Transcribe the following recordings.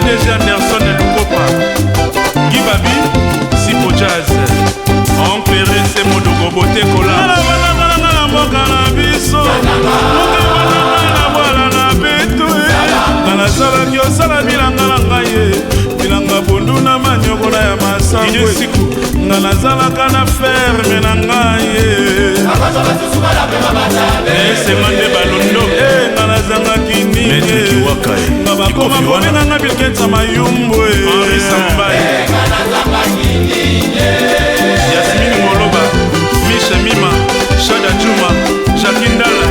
PDG Anderson Lukopa, Guy Babi, Sipo Jazz, Oncle Rese Modogo Botekola. Nalabana na mboka na biso, mokebananga na bwala na beto, nga nasalaki osala bilanga na ngai ye bilanga pondu na manioko na ya masango, nga nazalaka na ferme na ngai ye esenga nde balondo eh, nga nazangaki nini nga bakoma kobenga nga bilketsa mayumbu Henri Sambai Yasmine Moloba Misha Mima Shada Juma Jacques Ndala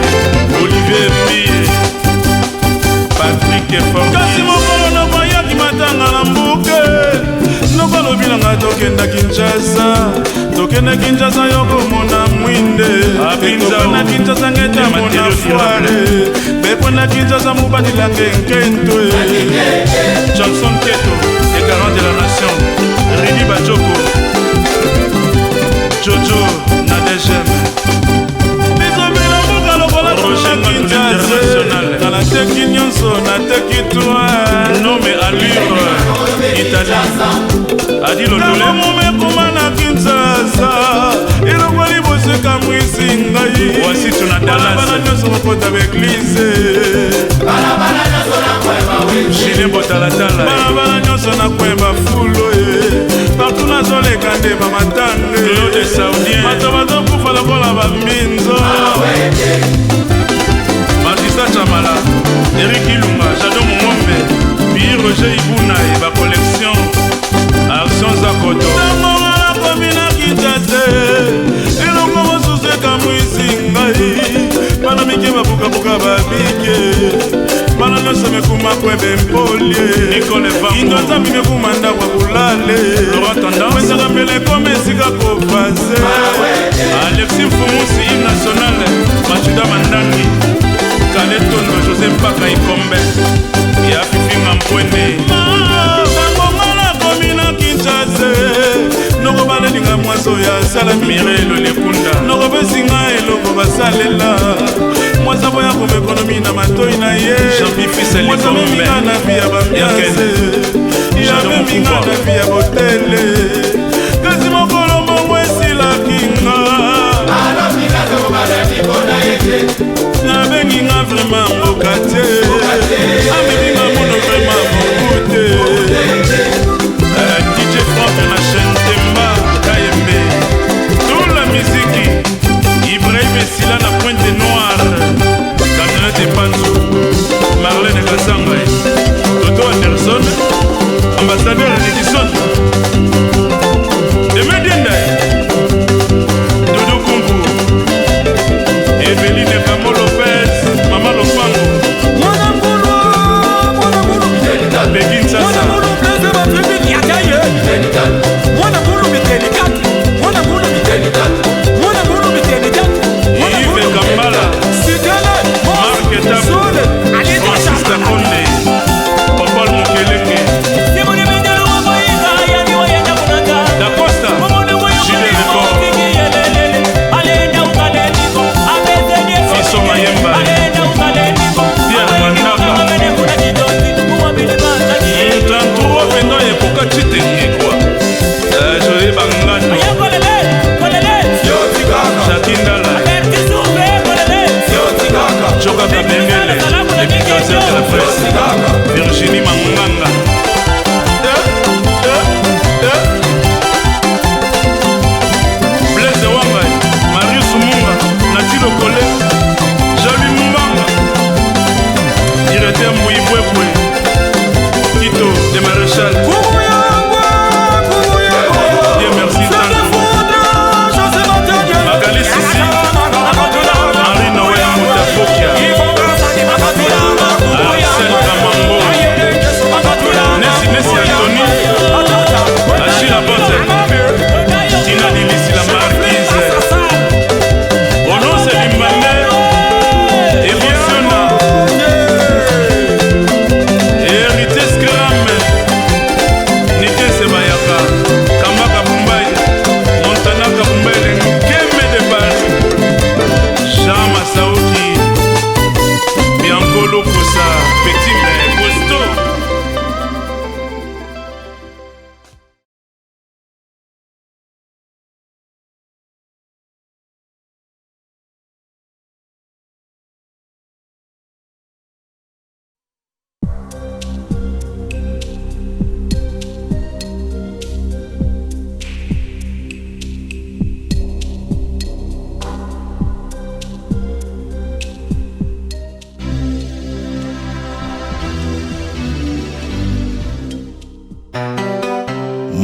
Olivier Mbiye Patrick Fortis kasi mokolo nakoyaki matanga na mbuke noko alobi na ngai tokenda Kinshasa tokende Kinshasa yokomona mwinde na Kinshasa ngeta mona foire pepo na Kinshasa mobadilange nkento Johnson Keto et garant de la nation Ridi Bajoko Jojo na DGM bizomela mboka lokola Roger International nga nateki nyonso nateki toi nome allure Italie Adi Londole mumekuma na Kinshasa eloko liboso ekamwisi ngai wasitu na Dallas nyonso kokota baeglize Julien Botalatala balabala nyonso na kweba fulo ye partout nazoleka nde bamatange Claude Saoudien bato bazokufa lokola bambinzo Batista Chamala Eric Ilunga Jado Mongombe Bi Roger Ibuna e ba collection Action Zakoto Ntango nakomi na Kinshasa eloko mosusu ekamwisi ngai bana mike babukabuka babike bana nyonso mekuma kwebe mpolie indo nzambi mekuma ndako ya kulale wenzaka mbele ekoma esika kopase Alexis Mfumusi hymne national Machuda Mandangi Kale Tondo José Mpaka Ikombe ya Fifi Ngampwende Tango nakomi na Kinshasa noko balelinga mwasi oyo asala Mirelo Lekunda noko pesi nga eloko basalela mwasi aboya koma ekonomi na matoi na ye mwasi ameminga na vi ya bambiase yameminga na vi ya botele kasi mokolo mbongo esilaki nga nabengi nga vraimen mboka te amemi nga mono vraimen moku te DJ Frank na chaîne Temba Kayembe tout la musique Ibrahim Esila na Pointe Noire Camionnette Epanzu Marlène Kasanga Toto Anderson ambassadeur Edison.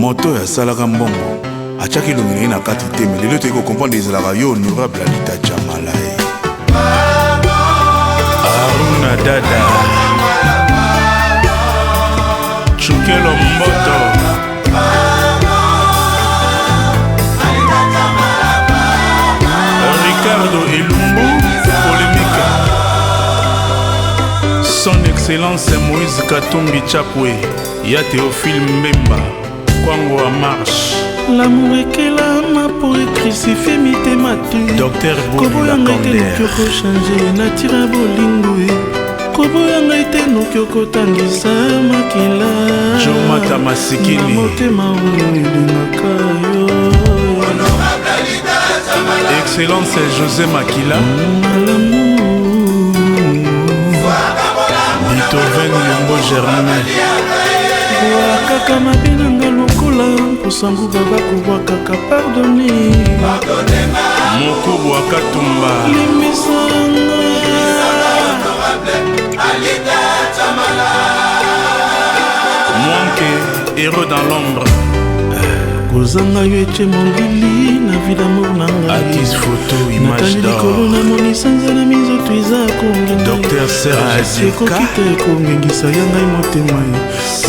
Moto oyo asalaka mbongo atiaki elongi na ye na kati te, me lelo toyei kocomprendre ezalaka yo honorable Alita Tshamala ye. Aruna Dada Chukelo Mboto Ricardo Elumbu polémique. Son Excellence Moïse Katumbi Chapwe ya Théophile Mbemba Kwango en marche. L'amour ekelama po ecrucifie mitema te. Docteur Koboya ngai te noki okochange natira bolingo e. Koboya ngai te noki okotangisa makila. Jomata Masikini. Na motema oyo elingaka yo. Excellence José Makila. Malamu. Beethoven Yombo Germain. Bwakaka mabe na nga lokola mposangu baba kobwakaka pardonne. Mokubwa Katumba. Limbisanga. Mwanke, héros dans l'ombre. Kozanga yo etie molili na vie d'amour na ngai. Atis photo image Natali likolo d'or. namoni sanza na minzoto eza kongenga. Docteur Serge Kasi Zilka. ekoki te kongengisa ya ngai motema ye.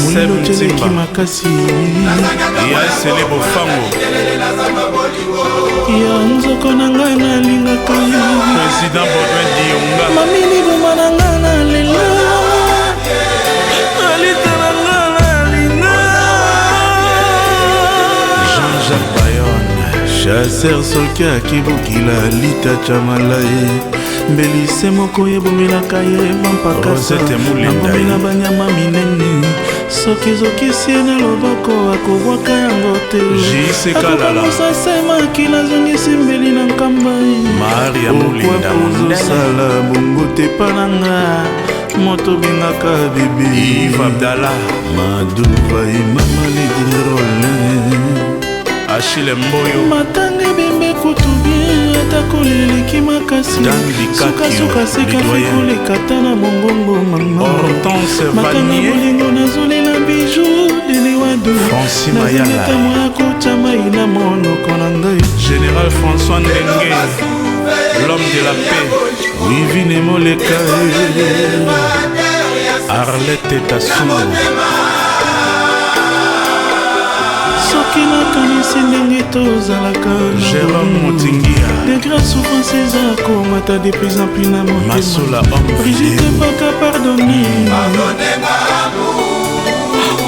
Molilo Sem teleki Ntimba. makasi. Ya Sele Bofango. Ya nzoko na ngai nalingaka yo. Président Baudouin Dionga. Mami liboma na ngai nalela. Alita na ngai nalinga. Jean-Jacques Bayonne. Chasseur soki akibukila Alita Tshamala ye. Mbeli se moko ebomelaka ye bampakasa. Rosette Mulenda Nangombe ye. na banyama minene. Soki ezokisi ye na loboko akobwaka yango te. JC Kalala. Akokangosa se makila azongisi mbeli na nkamba ye. Maria Mulinda Pourquoi ozosala bongo te pa na nga moto obengaka bebe. Yves Abdallah. Maduva ye mama ledirole. Achille Mboyo. Matanga ebembe kutu bien ata koleleki makasi. Dan Bikakio, Sukasuka seka le doyen. koleka ta na mongongo mama. Hortense Matanga Vanier. bolingo nazolela bijou deliwadu. Francis Mayala. Nazingeta moya kotya mai na monoko na ngai. Général François Ndengue, l'homme de la paix. Wivine moleka. Arlette Tassou. Soki nakanisi ndenge tozalaka na Jérôme bolingo. Motingia. Degré souffrance eza komata de plus en plus na motema. Masola homme Brigitte vidéo. Mpaka pardonne.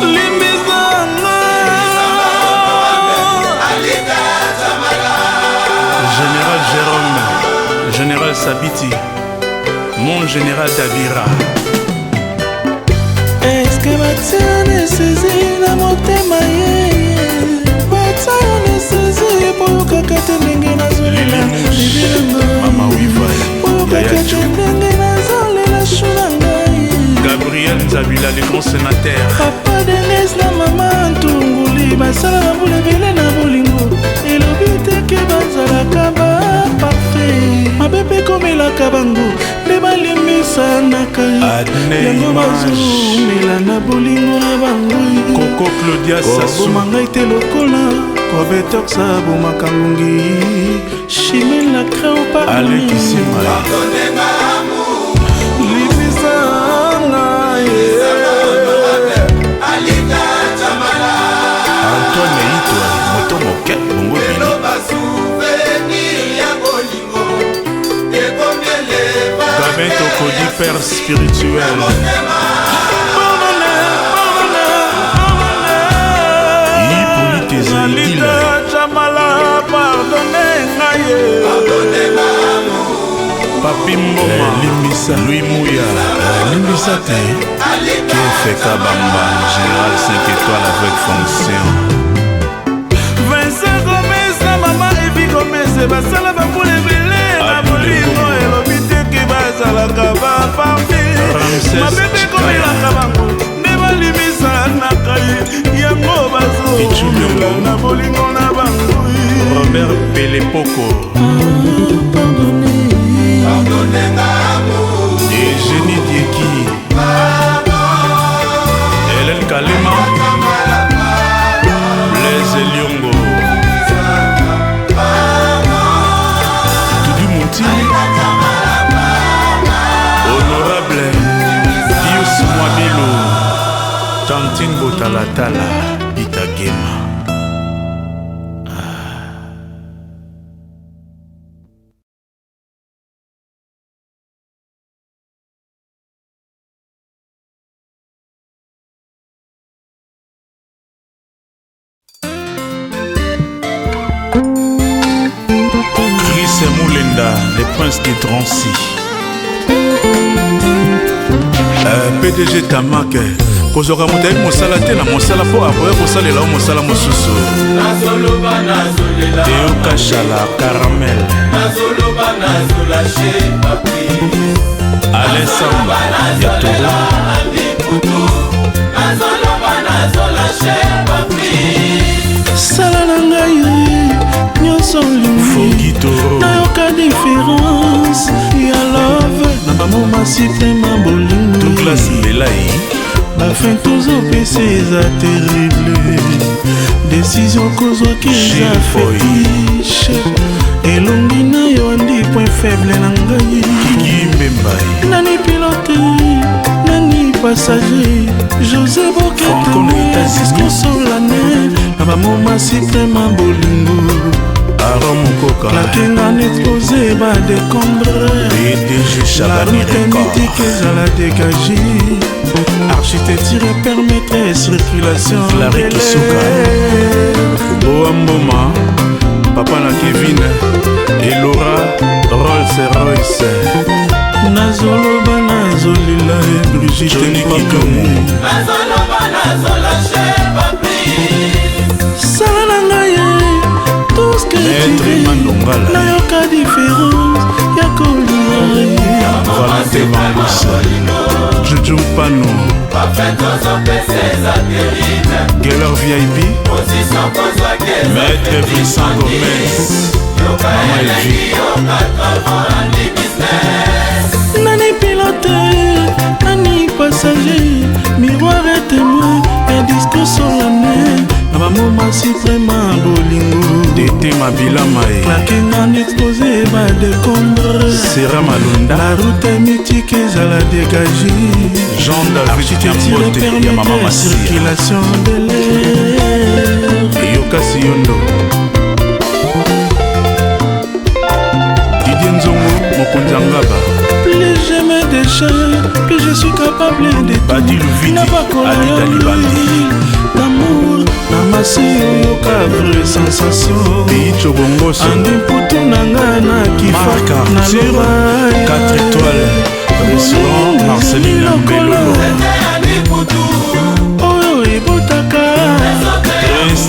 Limbisanga. Général Jérôme, Général Sabiti, mon général Dabira. Eske batia nesezi na motema ye? Batia yo nesezi po oyokaka te ndenge nazolela. Lili Bebe na ngai. Mama Wiva, Po oyokaka Yaya te Djo. ndenge nazolela shu na ngai. Gabriel Nzabila, le grand sénateur. Papa Denis na mama Ntunguli basala bambula ebele na bolingo. Elobi te ke bazalaka baparfait. Mabe mpe komelaka bango nde balimbisanaka. Adney Yango Image. bazomela na bolingo na bango. Coco Claudia Sassou. Koboma ngai te lokola kobetox abomaka ngongi. Chimene la crée Alain Kisima. Limbisanga ye. Antoine Itwa, moto moke, bongo bini. Gabin Tokodi, père spirituel. Hippolyte Zaidila. Jamala pardonne ngai ye. Papi Mboma. Limbisa. Louis Mouya. Limbisa te. Kefeka Bamba, général 5 étoiles avec fonction. Vincent Gomez na mama Evi Gomez basala bambula ebele na Abdul bolingo. Bongo. Elobi te ke bazalaka baparfait. Ramsès Mabe mpe Chikaya. komelaka bango nde balimisanaka ye. Yango bazomela Pichu na bolingo na bango. Robert Pelepoko. Eugénie Dieki. Hélène Kalema. Valentine Botalatala Peter Gema. Chris Moulenda, le prince de Drancy. PDG Tamak, kozwaka moto ayebi mosala te na mosala mpo akoya kosalela yo mosala mosusu. Teo Kashala Caramel. Alain Samba ya Togo. Sala na ngai nyonso olingi, nayoka différence ya love na bamoma suprême bolingo. Douglas Mbelai. Bafin tozopesa eza terrible, décision kozwaki eza fétiche. Elongi na yo andi point faible na ngai. Kiki Mbemba. Nani pilote, nani passager? José Franco na États-Unis. Boketo solennel na bamoma suprême bolingo. Aron Mokoka. Lakenga na expose badécombre. PDG La Chabani route Record. mythique ezala dégagé, architecture permettre circulation. Clary Kisuka. Boa Mboma, papa na Kevin et Laura Rolls Royce. Nazoloba, nazolela e Brigitte. Johnny Kitomu. Sala na ngai tout ce que tu Maître veux. Mandongala. Nayoka différence ya kolinga. Valentin Vangus, Juju Mpano, Geller VIP, Maître Vincent Gomez, Mama Evi. Nani pilote, nani passager? Miroir et témoin ya discours solennel na bamoma suprême bolingo. Tete Mabila Mae. Klakenga na expose badécombre. Sera Malunda. La route mythique ezala dégagé. Jean David Architecture Nyambote ya Mama permettre Masia. circulation de l'air. Yoka Siondo, Didier Nzongo, mokonzi ya Ngaba. Plus je me déchaîne, plus je suis capable de Badi Luvidi, nabakola Adida yo Libandi. L'amour na masi, oyoka vraie sensation. Pays Chobongoso. Andi mputu na nga na kifa. Marc Arthur, 4 étoiles, restaurant Marceline Mbelolo. Oyo ebotaka. Prince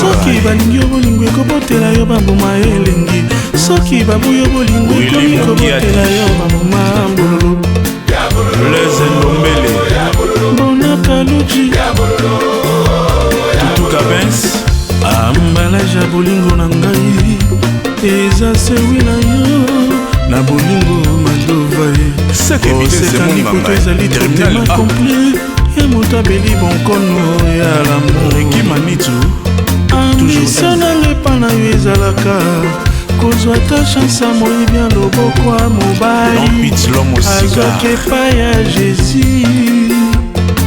Soki Akanyoa. balingi yo, bolingo ekobotela yo bambuma elengi. Soki babuyo, bolingo Willy ekomi Mukiadi. kobotela yo bambuma bololo. Blaise Ndombele. Bonakaluji. Tutu Gabens. Emballage ya bolingo na ngai eza sewi na yo na bolingo madova ye. Seke Osekani Monganga, kutu ezali Terminal traitement A. complet ya moto abeli bonkono ya lamour. Ricky Manitou. Ambition nanga epa na yo ezalaka kozwa ta chance ya moyibi ya loboko ya mobali. Don Pitts, l'homme au cigare. Azwaki epai ya Jésus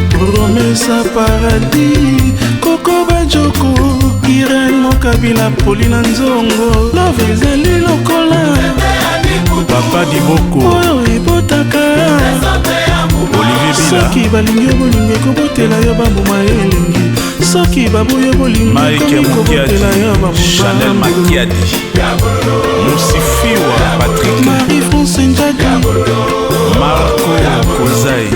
promesa paradis. Koko Bajoko, Irene Mokabila, Polina Nzongo, love ezali lokola Papa Diboko. oyo ebotaka. Olivier Bila. Soki balingi yo, bolingo ekobotela yo bambuma elengi. Soki baboyo, bolingo Mike ekomi Mukiadi. kobotela yo Chanel bambuma. Makiadi. Musifiwa Patrick. Marie France Njadi. Marco Kozai.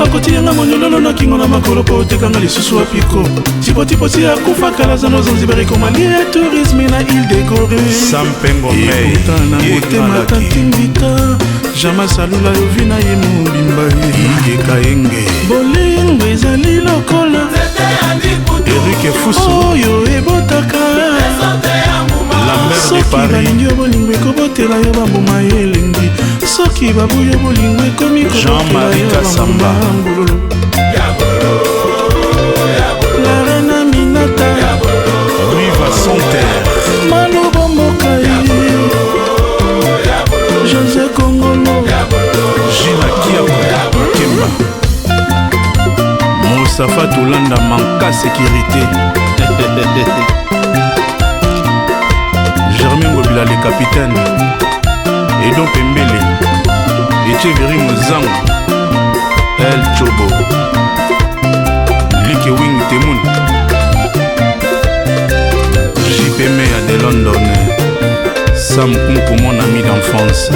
Akotianga monyololo na kingo na makolo po otekanga lisusu apiko tipotiposi akufaka lazano Zanzibar ekoma lie tourisme na île de Gorée. Sam Pengo Mei. Ekuta na motema. Ye Tantindita jama salula yo vi na ye mobimba ye. Ekaenge. Bolingo ezali lokola Eric Fusu. oyo ebotaka. Lambert de Soki Paris. balingi yo, bolingo ekobotela yo bambuma elengi. Soki babuyo, bolingo ekomi kobotela Jean-Marie yo Kassamba. bambuma mbululu. La reine Minata. Riva Santerre. Maloba mboka ye José Kongolo. Gina Kiako Kemba. Mustapha Tolanda manka sécurité. Germain Ngobila le capitaine. Edon Pembele. Echeveri Mozango. El Chobo. Like Wing Temoun. JP Meya de London. Sam Kunku, mon ami d'enfance.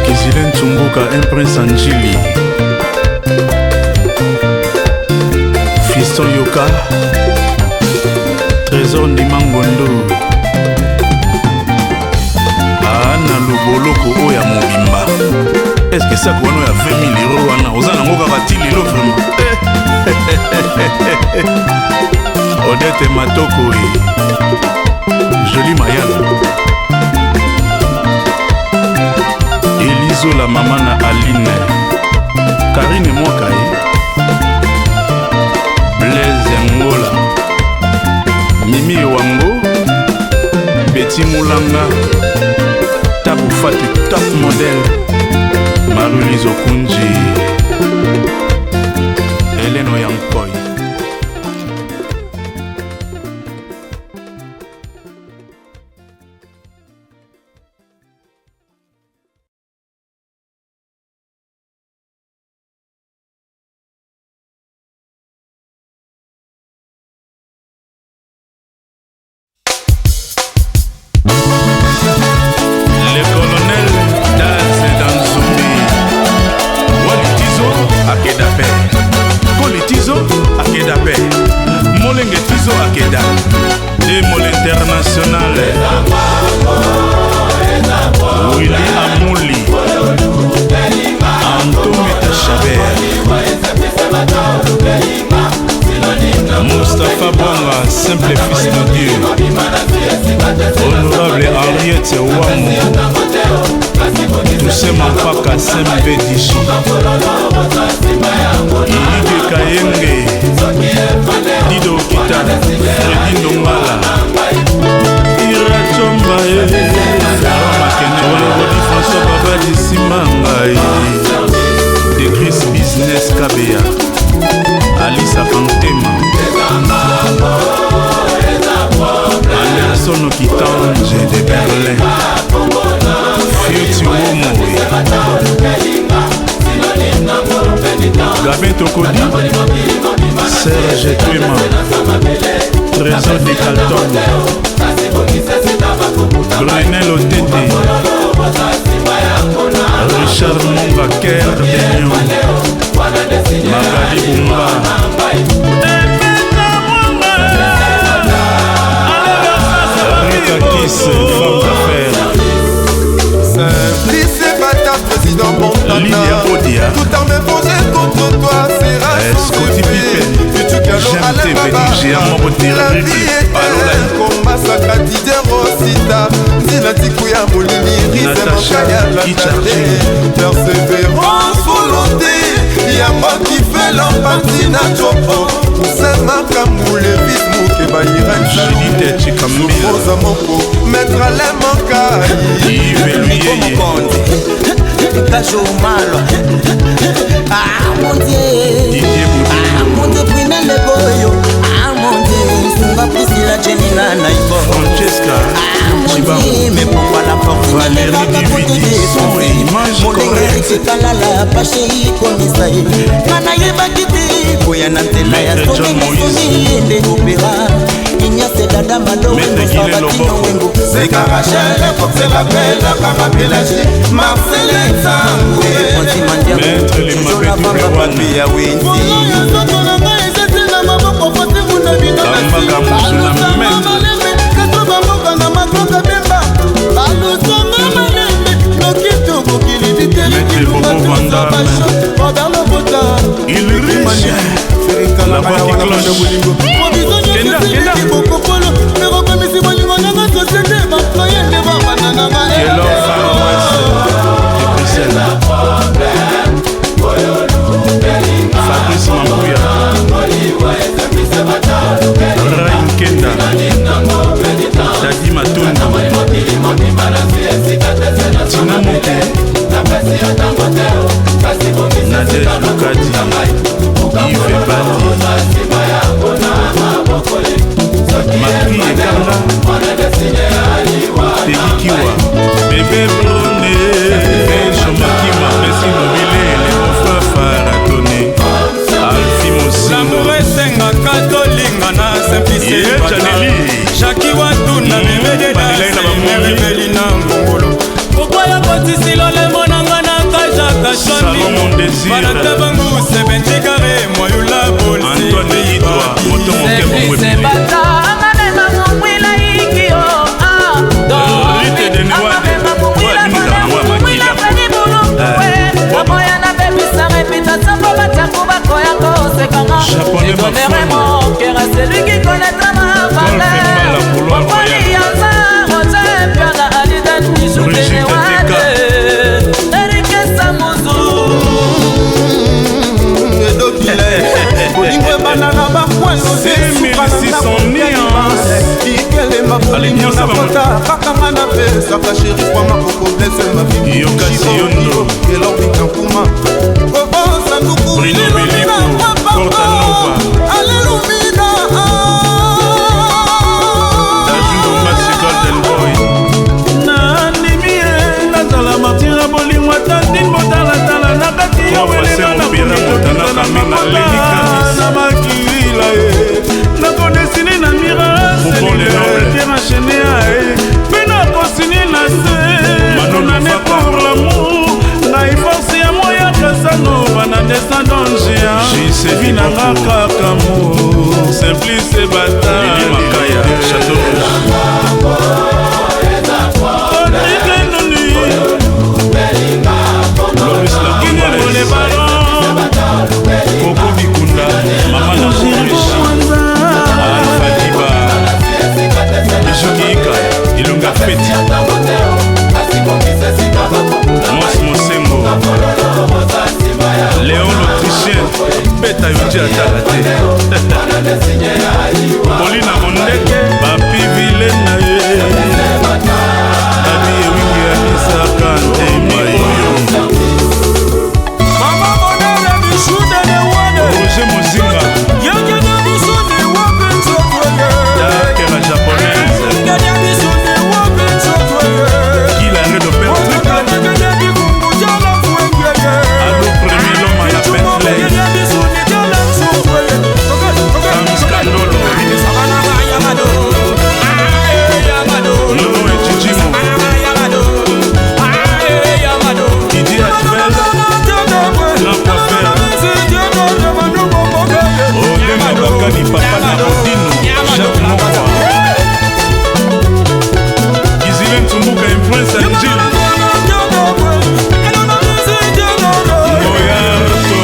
Kizile Ntsumbuka, un prince Anjili. Fiston Yoka. Trésor Ndimangondo. Ana loboloko oyo ya mobimba. Est-ce que sac wana ya 20 000 euros wana oza nango kaka ti lelo vraiment? Odette Matoko e Jolie Mayala. Elizo la mama na Aline. Karine Mwaka e Blaise Ngola. Mimi Wango. Betty Moulanga. Tabu Fatu top model. Marie-Lise Okunji. Hélène Oyankoy. Le colonel Daz Danzumbi. Walitizo akeda pe. Kolitizo akeda pe. Molenge Tizo akeda. Demol international. Willy Amuli. Antometa Chabert. Mustapha Bwanga, simple fils de Dieu. Honorable Henriette Wamo. Toussaint Mampaka, SMB Dishi. Ilike Kayenge. Dido Kita, Freddy Ndongala. Ira Chomba e. Makene, Olobodi François Babadi Simanga e. De Chris Business Kabea. Alisa Fantema. Anderson Kitange de Berlin. Fioti Womo. Gabin Tokodi. Serge Twema. Trésor de Calton. Brunel Otete. Richard Monga Ker de Lyon. Magali Bumba. Rita Kiss, femme d'affaires. Simplice Bata, président Montana. Lydia Odia. Toute armée forgée contre toi sera sans Scottie effet. Pippen. Futur Gallo, J'aime Alain tes Baba. bénis, moko La terrible. vie est Palola. un combat sacré, Didier Rosita. Nzila Tiku ya molili, Rize Natacha Mokaya, la Kicharji. tade. Persévérance, volonté, yango qui fait l'empathie na Chopo. Toussaint Makambu, Levis Mukeba, Irène Judith Chikambila. Rosa Moko, Maître Alain Mankai. Yves Luyeye. Kajomalwa. Ah mon Dieu. Didier Boudou. Ah mon Dieu, Brunel Boyo. Ah mon Dieu, Sunga Priscilla Jenina Naibo. Francesca Ah mon Chibangu. Dieu, mais pourquoi la fortune Valérie ne va pas Duvidi, côté son et image correcte. Kalala pashe ikomisa ye nga nayebaki te koya na nzela ya Maître John soni Moïse. soni ende opera Ignace Dada Malo Maître Wengo Guilain Sabatino Loboko. Wengo. Seka Rachel, Fox Lapel, Kara Pélagie, Marcel Nzangu. Francis Mandiango, Maître Le Jojo Mabé Lavamba, Double One. Papi ya Wendy. Kamba Kamuzu na Maître. Maître Bobo Van Damme. Il riche. La voix qui cloche. Kenda, kenda. Kelor Far West de Bruxelles. Fabrice Mambuya. Rai Nkenda. Dadi Matondo. Tina Moke. Nadège Lukadi. Je donnerai mon cœur à celui qui connaîtra ma valeur. Popoli Yanza, Roger Piana, Aliden, Bijou, Benewade, Eric Samuzu. Bolingo ebanda na bakwelikelemba bolingo na kota kakanga na pesaka sheri kwama kokoblese maviyondo elobika nkuma kobosanduku alelumina. Nandimi ye nazala martira bolingo ata ndini botalatala na kati ya welema na makila ye nakodesine na miraterachene aye mpe nakosine na se nane pour l'amour ngai force ya moya kasanova na destin danger vi nanga kaka mo simplice bataille. Koko Bikunda, Mama na Alpha Diba, Ejoki Ika, Ilunga Feti, Mos Mosengo, Léon l'Autrichien, Beta Yoji atala te, Paulina Mondeke, Papi Vile na ye, Abi Ewingi Anisaka Ntemi oyo. Roger Mozinga, Dark la japonaise, Gilare le père triple, Allo premier l'homme à la Bentley, Kams Kandolo, Nono et Chichimo, Didi Atvel, Grand Coiffeur, Olenga Bakani, Papa na Odino, Jacques Mokwa, Gizile Ntumbuka, Influence Angile, Moyarto,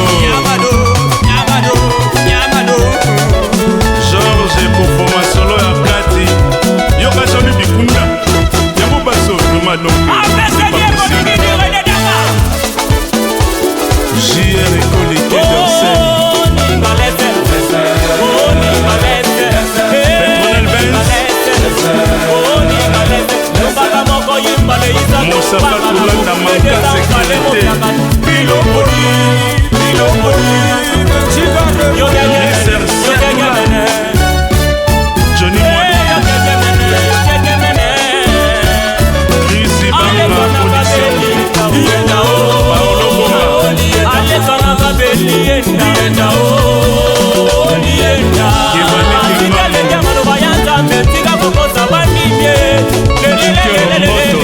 Georges Ekofoma solo ya kati, Yoka Jean-Louis Bikunda, Yango Baso, vraiment donc c'est pas possible. JR Ekoli, Quai d'Orsay, Petronel Benz, Moussafa Koulanda Manka Sécurité, Nisser Siatula, Johnny Mwadi, Chris Ibanga Production, Paolo Bonga, Kevani Kimbangu, Chike Lomboto,